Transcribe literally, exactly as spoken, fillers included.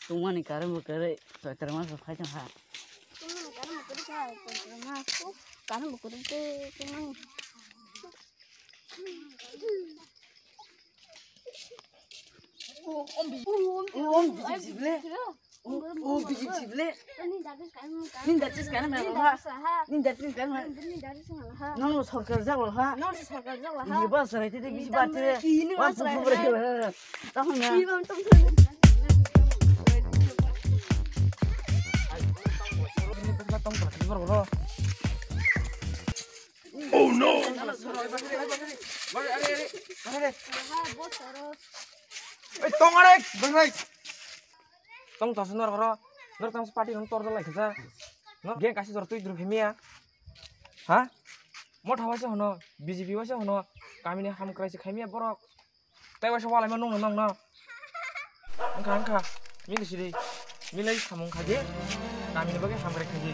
Tungmani karon bo kwrwi, Chaitra mas bo phai tong kha. Tungmani karon bo kwrwi kha, Chaitra mas. Karon bo kwrwi tei tungmani. O, om bi-, o, om bijik bijik le. O, o, bijik bijik le. Nin da chis kaina mela ha. Nin da chis kaina mela. Nang lo sorkar jak lo ha. Nang lo sorkar jak lo ha. Ni ba sarai te bisi ba te. Ni ba sarai te. Tamo na. Oh no! Ei, tong are, bang hai. Tong tor se norok ro. Norok tang se party rok tor jalai kha. No, geng kaisa jor twi dru phemiya. Ha? Motha waisa hono, B J P waisa hono, kamini hamkrai se khaimiya borok. Tai waisa walai ma nung nung no. Wngkha, wngkha. Mili sidi. Milai samung khaji. Kamini bagwi hamkrai khaji.